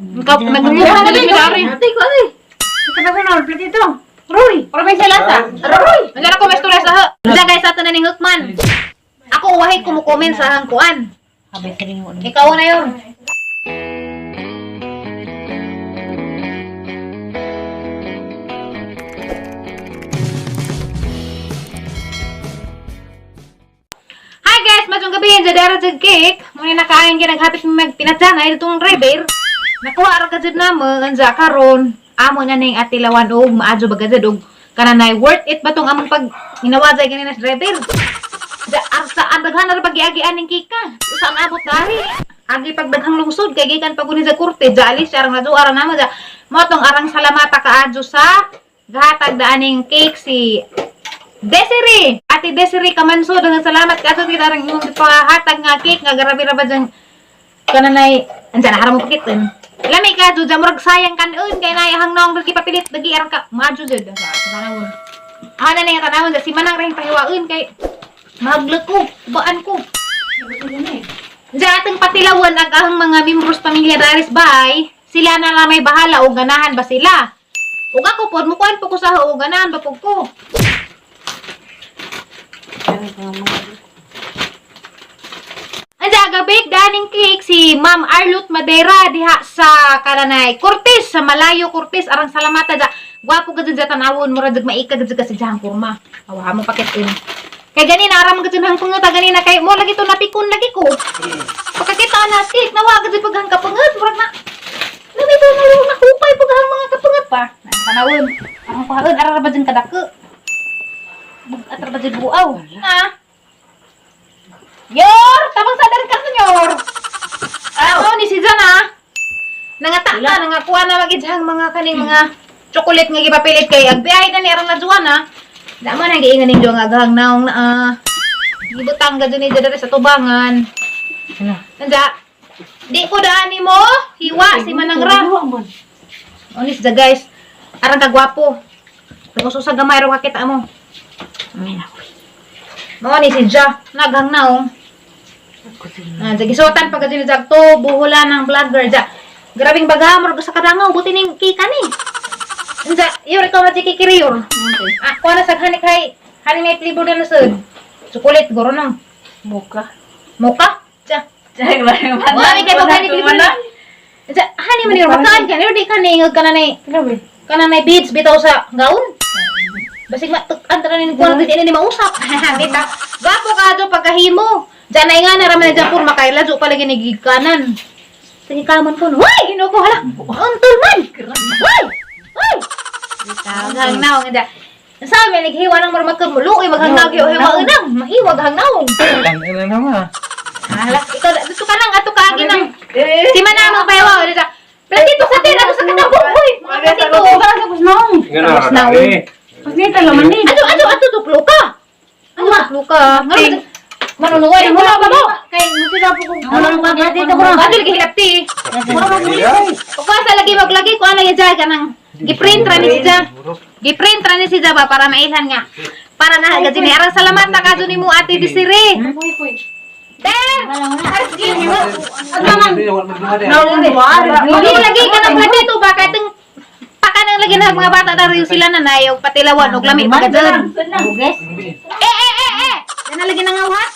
Ikaw, nagkukuha na din dari. Ate ko ay. Platito. Roy, probinsya lasa. Roy. Nandiyan ako may istorya sa ha. Diyan guys, ato na ning Hukman. Ako wahi kumukumen sa hangkuan. Ikaw na yun. Hi guys, maayong gabi sa dara sa cake. Muna nakain ginaghapit mi magpinatsan ay itong driver. Nakuha ra ka jud namo anza karon. Amo na ning atilawan og maadyo ba jud og kananay worth it ba tong among pag ginawa jay ganina sa driver. Da ang sa ang daghan ra pagiagian ning kika. Usa ang abot dari. Agi pagdaghang lungsod kay gikan pag sa korte, ja alis siya arang radyo arang namo ja. Mo tong arang salamata kaadyo sa gahatag daaning cake si Desiree! Ate Desiree Kamanso, daghang salamat kaso kita arang imong gipahatag nga cake nga grabe ra ba dyan kananay andiyan na mo pakitin. Lami ka jud murag sayang kanon kay nay hang naong dagi papilit dagi arang ka maadyo jud sa tanawon. Ana na nga tanawon si Manang rahing pahiwaon kay maglak ko, baan ko. Diyan atong patilawan ag ang mga membros pamilya Daris Bay, sila na lang may bahala o ganahan ba sila. Ug ako pod mukuan po ko sa o ganahan ba pud ko. Anja gabik daning cake si Ma'am Arlot Madera diha sa kananay Cortez sa Malayo Cortez arang salamata ja. Gwapo ka jud tanawon mura jud maika jud ka sa diyang kurma. Awa mo pakit in. Kay ganina aram ka jud hang panguta ganina kay mo lagi to napikon lagi ko. Pagkakita na cake nawa ka jud paghang kapangat murag na. Lami to na nakupay paghang mga kapangat pa. Tanawon. Ang kuhaon ara ra ba jud kadako. Bugat ra ba jud buaw. Na. Yor! Tabang sa dari ka nyor. Aw, ni si Zana. Nangata ka, nangakuha na magidhang mga kaning mga chocolate nga gipapilit kay agbiyahe na ni arang lajuan na. Dama na giingan ninyo nga aghang naong na ah. Gibutang ga ni diri sa tubangan. Nanda. Di ko daan mo hiwa si Manang Ra. Onis da guys. Arang kagwapo. Tapos sa gamay ra kakita mo. Mao ni si Ja, naghang naong. Ah, jagi suotan pag gadyo ni Jag to buhula ng vlogger ja. Grabing baga murag sa kadangaw buti ning kika ni. Unsa, yor ikaw na kikiri yor. Ah, kuha na sa hanik hay. Hani may flavor na nasud. Chocolate guro no. Muka. Mocha? Ja. Chay ba Wala kay pag hani flavor na. Unsa, hani man yor makaan ka di ka ni ka na nay kana nay beads bitaw sa gaon. Basig ma tuk antra ni kuan di ni mausap. Bitaw. Gwapo ka do pagkahimo. Diyan na nga na raman na dyan pur makaila jo pala ginigikanan. Sige kaman ko. Hoy, Ginoo ko hala. Untol man. Hoy! Hoy! Bitaw hang naong da. Sa amin naghiwa nang marmag ka muluoy maghangnaw gyud hiwa nang mahiwag hangnaw. Tangina na ma. Hala, ikaw gusto ka nang ato ka agi nang si manang payaw dito. Platito sa tin ato sa katambok hoy. Mga platito. Tapos na. Ato ato ato duplo ka. Ano duplo ka? Ngano manunuway mo ba mo? Kay Dito ko. Ato lagi hilapti. Kuha sa lagi maglagi ko ano yan dyan kanang giprint ra ni siya. Giprint ra ni siya ba para mailhan nga. Para na gadyo ni arang salamat na kadyo ni mo Ate Desiree. Der! Hindi lagi ka ng platito ba kahit ang pakanang lagi na mga bata dariyo sila na nayo patilawan og lami pa kadyan. Eh eh eh eh. Yan na lagi nangawhat.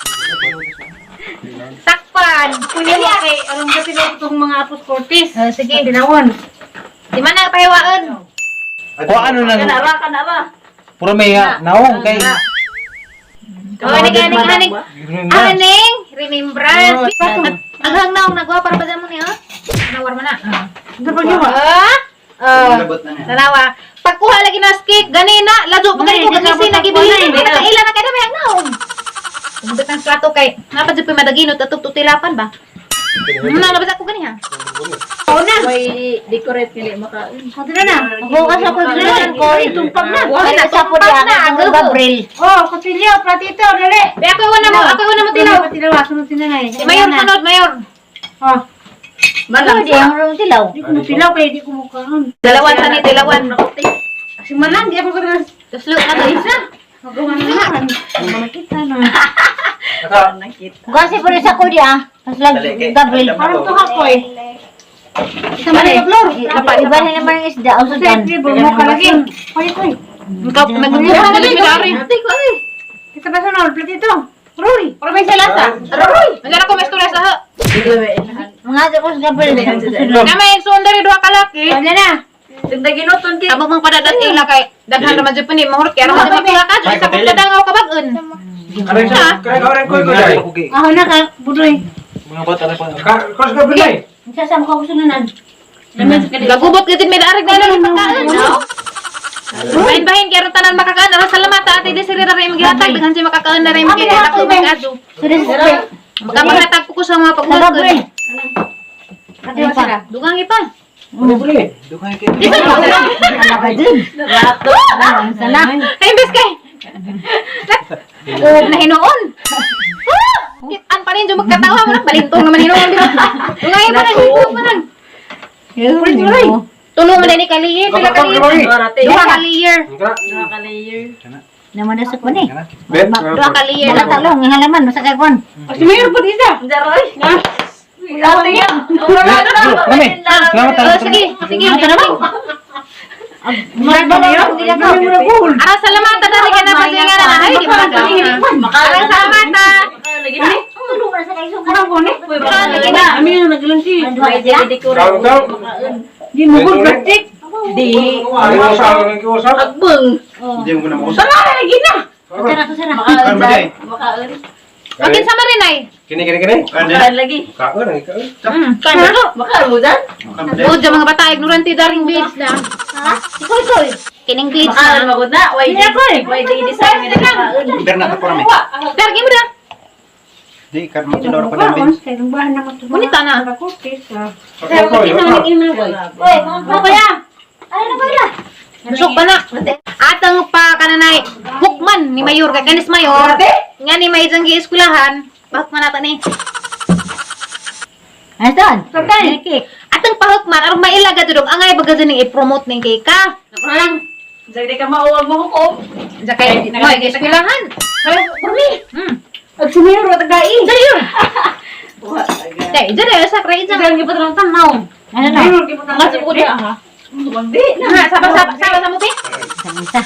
Takpan. Kuya kay aron ba sila itong mga apos Cortez. Oh, sige. Tinawon. Di man na pahiwaan. Kung ano na Kanara kanara. puro may naong kay Oh, aning aning aning. Aning remembrance. Aghang naong nagwa para ba mo niya? Nawar man na. Ito pa niyo. Ah? Ah. Tanawa. Pagkuha lagi na cake ganina, ladyo pa gani ko gagisi nagibili. Nakaila na kay na may naong. Umabot ang plato kay napa jud madaginot atong tutilapan ba? Na nabasa ko gani ha. May decorate nila maka. Kunti na na. Bukas ako dyan ko, Itumpag na. Wala na tumpak na. Gabriel. Oh, kutsilyo, platito, dali. Be ako iwan na mo, ako iwan na mo tilaw. Tilaw, sunod sila na eh. Si Mayor sunod, Mayor. Oh, Manang Di ang rong tilaw. di ko mutilaw kay di ko mukaon. Dalawan sa ni, dalawan. Si Manang, di ako ka Tapos na to isa. Magawa na naman. Makita na. Kasi po sa ko di ah. Mas lang Gabriel. Parang tuha ko eh. Isa man yung floor. Iba na naman ang isda. O sudan. Mo ka lagi. Oy, oy. Ikaw, nagkukuha na din dari. Kita ba sa nol platito? Roy. Pero may salasa. Aroy. Nandiyan ako may istorya sa ha. Mga ato ko sa Gabriel. Na may suon dari duha ka laki. Wala na. Tagdaginuton kay. Amo mang padadat ila kay daghan naman jud ni mahurot kay aron man ka jud sa pagkadangaw ka bag-on. Karay sa karay karay ko ko dai. Ako na ka, budoy. Mga bata na pa. Ka kos ka bilay. Sa ko sununan. Gagubot gid may daarig na lang pagkaon. Bahin-bahin kay aron tanan makakaon. Aron salamat ate di siri ra imong gihatag daghan siya makakaon na rin makikita ko mag-adto. Baka maghatag ko sa mga Sa paghugot. Gabriel. Ano pa? Dugang ipa. Buli. Dugang kay. Di ba? Ano ka dun? Rato. Sana. Ay, imbes kay. Oh, na hinuon. Ah! An pa rin magkatawa mo na balintong naman hinuon. Dugang ipa na hinuon pa nang. Tulo man ni kaliye, pila kaliye. Duha ka layer. Duha ka layer. Naman na sa kun eh. Bet. Duha ka layer. Wala talong, ang halaman, basta kay kon. Si Mayor po isa. Daroy. Ate nga. Kami. Salamat Oh, sige, sige. Aron salamat ta dari ka na pa nga na. Ay, di ba ka? Aron salamat ta. Lagi na. Lagi na. Kami yung naglansi. Kaw kaw. Di mo ko plastic. Di. Ay usap ang usap. Agbeng. Hindi mo na mausap. Lagi na. Makaon. Makaon. Pagkin sa marinay. Kini kini kini. Makaon lagi. Kaon ang kaon. Kain mo. Makaon mo dan? Oh, dyan mga bata, ignorante daring beach na. Ikaw, ikaw. Kining beach Makaon na. magud na. Why di? Why di design nga makaon? Bernat ako rami. Dargi mo na. Di kar mo tinoro ko ng bin. Ngunit na. Oy, mga Kaya. Ano na ba na? Busog pa na. Atang pa kananay hukman ni Mayor kay kanis Mayor. Nga ni may isang gieskulahan, pahukman nata ni. Ano doon? Cake. Atang pahukman aron mailaga jud og angay baga jud ning i-promote ning kay ka. Jadi ka mauwag mo hukom. Sa kay may gieskulahan. Ag si Mayor wa tagai. Dali. Wa taga. Dai, dali sa kray dyan. Dagang gipatrang tanaw. Ano na? Mayor gipatrang tanaw. Di na. Ha, saba saba saba sa muti. Isa.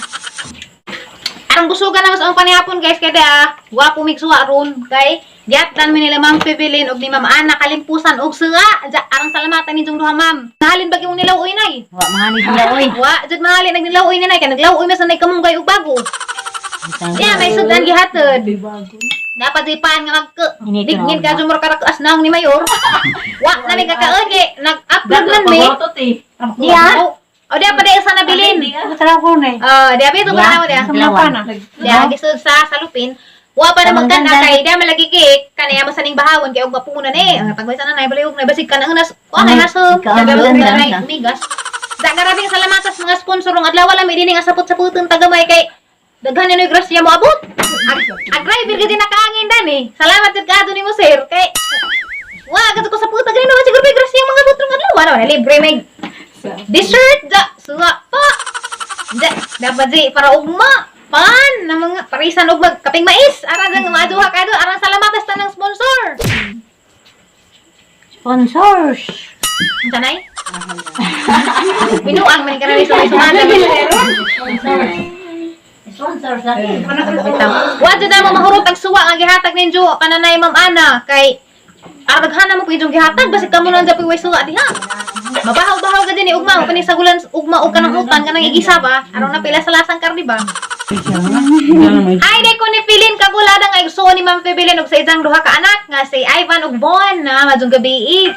Arang busugan na mas ang panihapon guys kay da gwapo migsuwa ron kay giatlan mi nila Ma'am Fevelin og ni Ma'am Ana kalimpusan og suwa. Ja, arang salamatan ninyong duha ma'am. Nahalin ba yung nilaw uy nay? Wa mga ni sila, oy. Wa, jud mahalin nag nilaw uy nay kay naglaw uy mas nay kamunggay og bago. Yeah, may sudan gihatod. Dapat di pan nga magka digngin ka jumor karakas naong ni Mayor. Wa na mi kakaon kay nag-upload man mi. Pabotot eh. Diya. O diya pa di sa nabilin. Masarap ko na eh. Oh, diya pa ito ba na mo diya? Lawan. Diya gisud sa salupin. Wa pa na magkana kay diya malagi cake kaniya masaning bahawon kay og mapuna ni. Ang tagway sana nay balihog na basig kanang nas wa kay naso. Ikaw ang Nagabot maganda. na nay umigas. Da garabing salamat sa mga sponsor ng adlaw wala mi dinhi nga sapot-saputon tagamay kay daghan ni grasya mo abot. Ag driver gid nakaangin dan eh. Salamat jud kaadto nimo sir kay wa kadto ko sa puta ganino siguro may grasya mga abot ng adlaw wala wala libre may dessert da suwa pa. Da, dapat di para ugma pan na mga parisan og mag kaping mais ara dang maduha ka do arang salamat sa tanang sponsor. Sponsors. Unsa nay? Binuang man ka na sa sumada. Sponsors lagi. Wa jud na mo mahurot ang suwa nga gihatag ninyo kananay Ma'am Ana kay Araghan na mo pud gihatag basig kamo nang japoy way suwa diha. Mabahaw-bahaw ka din ni ugma pa ni sagulan ugma og kanang utan kanang igisa ba aron na pila sa lasang karne ba. Ay day ko ni Pilin kagulada nga igsuon ni Ma'am Febilin og sa isang duha ka anak nga si Ivan ug Bon na madung gabi.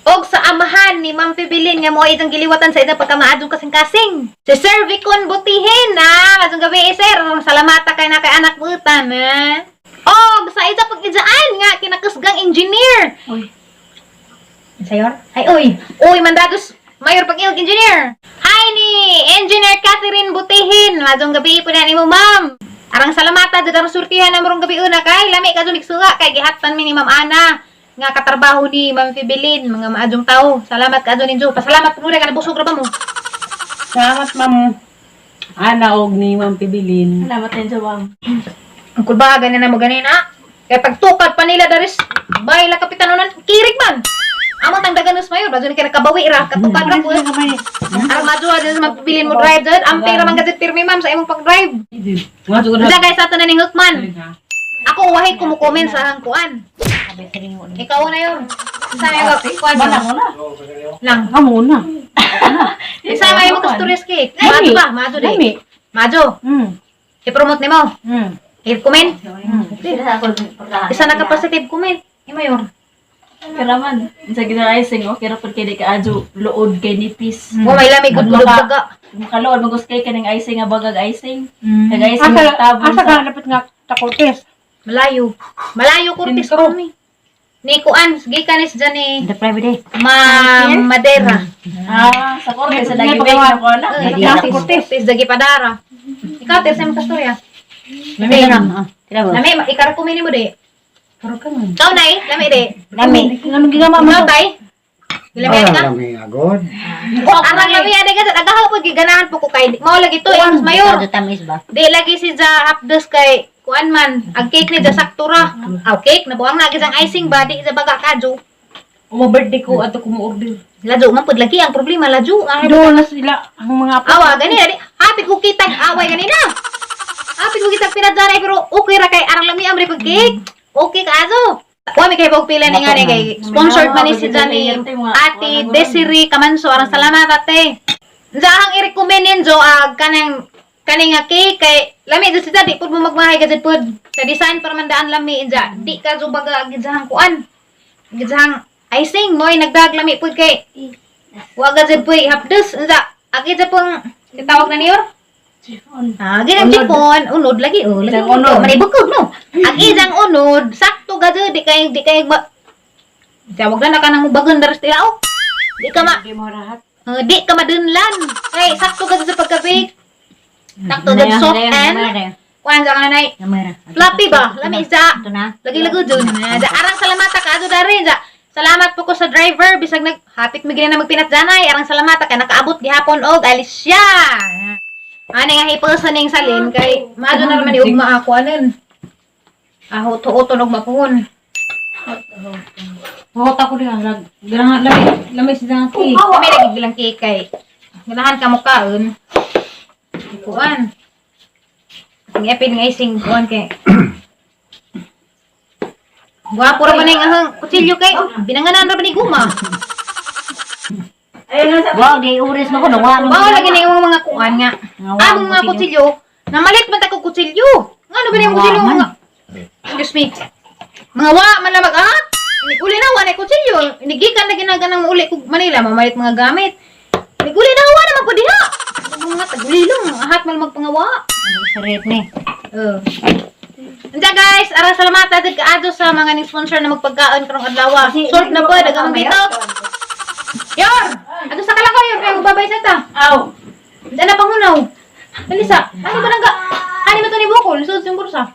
Og sa amahan ni Ma'am Febilin nga mo ay isang giliwatan sa isang pagkamaadong kasing-kasing. Si Sir Vicon Butihin na madung gabi sir. Salamat kay na kay anak butan na. Og sa isa pag-ijaan nga kinakusgang engineer. Uy. Sayor? Ay, uy. Uy, mandados mayor pag-ilog engineer. Hi ni Engineer Catherine Butihin. Madong gabi po na nimo, ma'am. Arang salamata jud arang surtihan na morong gabi una kay lami ka jud migsuwa kay gihatan mi ni Ma'am Ana nga katrabaho ni Ma'am Febilin, mga maadjong tao. Salamat ka ninyo. Pasalamat po ka nabusog ra ba mo? Salamat ma'am. Ana og ni Ma'am Pibilin. Salamat din sa ma'am. Ang kulbaga na mo ganin ah. Kay pagtukad pa nila daris bay la kapitanunan kirig man. Amo tang dagan us mayor, badyo ni kay nakabawi ra, katukan ra po. Aron madyo din sa magpabilin mo drive dyan. Ang pera man gazet pirmi ma'am sa imong pag-drive. Nga jud Unsa guys ato na ning Hukman. Ako wahi kumukomment sa hang kuan. Ikaw na yun. Sa may kuan Balang na. lang. Amo na. Sa may mo kasturist cake. Majo ba? Majo di. Lami. Majo. I-promote nimo. I-comment. Isa na ka positive comment. Imayor. Kira man. Sa gina icing, okay ra pud kay di ka adyo luod kay nipis. Wa may lami gud gud baga. Makaluod magus kay kaning icing nga bagag icing. Kag icing Asa tabon asa sa ka dapat nga takotes. Malayo. Malayo kurtis Sintro. kami. Ni kuan, gikan is dyan ni The private day. Ma Madera. Ah, sa korte sa May lagi pagawa. na ko na. Kurtis, Kurtis, dagi padara. Ikaw, tersa mo kasturya. Lami na. Tira ba? Lami, ikarekomend mo di. Pero ka man. Ikaw na eh, lami di. Lami. Ngano gigama mo? Ikaw tay. Lami ka? Lami agod. Arang lami ade ka agahaw pud giganahan po ko kay mao lagi to eh, mayor. Mayor. Tamis ba? Di lagi si Ja hapdos kay kuan man, ang cake ni Ja saktura. Aw cake nabuang na ang icing ba di sa baga kadyo. Uma birthday ko ato ko mo order. Ladyo man pud lagi ang problema ladyo. Ang Doon na sila ang mga awa gani di hapit ko kitag away ganina. Hapit ko kitag pinadyanay pero okay ra kay arang lami amri pag cake. Okay kaayo. Wa mi kay bog pila ni nga ni kay sponsored man ni si Johnny Ate Desiree Kamanso arang salamat ate. Unsa ang i-recommend ninyo ag kanang kaning nga cake kay lami jud sila di pud mo magmahay ka jud pud. Sa design para man daan lami inja di ka jud baga gidjahang kuan. Gidjahang icing mo'y nagdag lami pud kay wa ga jud puy hapdos unsa agi jud pong tawag na niyor? Ah, ginang chipon, unod lagi oh, lagi Jang unod. Manibukog no. Agi jang unod, sakto ga jud di kay ba Tawag na na ka nang mubagon daras tila oh. Di ka ma Di mo rahat. Di ka madunlan. Kay sakto ka sa pagka-bake. Sakto gud soft and kuan sa kanay. Fluffy ba? Lami isa. Ito na. Lagi lago dun. Da arang salamat ka adto dari da. Salamat po ko sa driver bisag nag hapit mi gina na magpinatjanay. Arang salamat ka nakaabot gihapon og alis siya. Ani nga hipos sa ning salin kay maadto na naman ni ugma ako anon. Aho tuoton og mapuhon. Huwag ako din ang lami lami sila ang cake. Kami lagi bilang cake kay ganahan ka mo kaon. Kuan. Ang epin nga ising kuan kay. Gwapo ra ba ning ahang kutsilyo kay? Oh, binanganan ra ba ni guma? Ayun nga sa Wow, di uris mo ko. Nawa mo. Mao lagi na imong mga kuan nga. Among mga kutsilyo, namalit man ta ko kutsilyo. Ngano ba ning kutsilyo Wa man. mga Excuse me. Mga wa man na mag ah. Uli na wa na kutsilyo. Inigikan na ginaganang uli kog Manila mamalit mga gamit. Niguli na wa naman po diha. Mga tagulilong, ahat man magpangawa. Sarip ni. Oh. Unsa guys, arang salamat atin kaadto sa mga ning sponsor na magpagkaon karong adlaw. Sort na po daghang bitaw. Yor! Ato sa kalakaw yor kay babay sa ta. Aw. Unsa na pangunaw? Dali sa. Ano ba nangga? Ano ba to ni bukol? Sud yung bursa.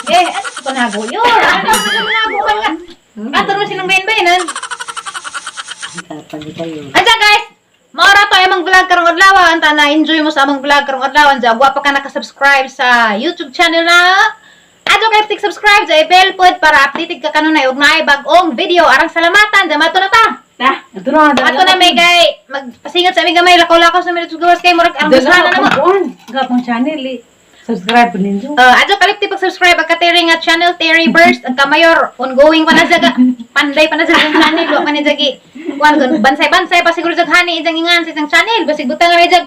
Eh, ano sa panago? Yor, ano sa panago man nga? Ato naman silang bayan-bayanan. Pag kayo. Ansa guys, maura to among vlog karong adlaw. Anta na enjoy mo sa among vlog karong adlaw. Anja wa pa ka naka-subscribe sa YouTube channel na. Adto kay click subscribe sa bell pod para updated ka kanunay og naay bag-ong video. Arang salamatan, damato na ta. Na. Ato na. Ato na may kay magpasingat sa aming gamay lakaw-lakaw sa minutes gawas kay murag arang busana na mo. Gapang channel eh. Subscribe po ninyo. Adto kalipti pag-subscribe ang ka-Terry nga channel Terry Burst ang kamayor ongoing pa na siya panday pa na siya sa channel wa pa ni jagi kuan gun bansay-bansay pa siguro jag hani ijang ingan sa isang channel basig butang nga jag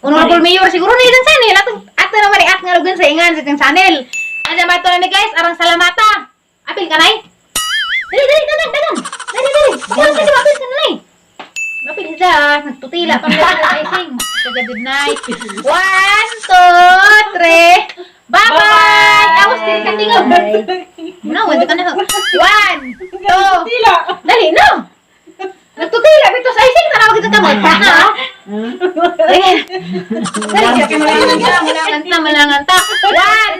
honorable mayor siguro na isang channel ato ato na mariat nga lugan sa ingan sa isang channel. Ano ba to na mi guys arang salamata. Apil kanay. Dali dali dagan dagan. Dali dali. Apil ka apil ka nay. Apil siya nagtutila pa mi sa icing. So, good night. One, two, three. Bye-bye! Awas din ka tingog. No, hindi ka na. One, two. Tila. Dali, no! Nagtutila, bito sa icing. Tanawa kita kamot. Ha? Dali, malangan ta, malangan ta, malangan ta. One,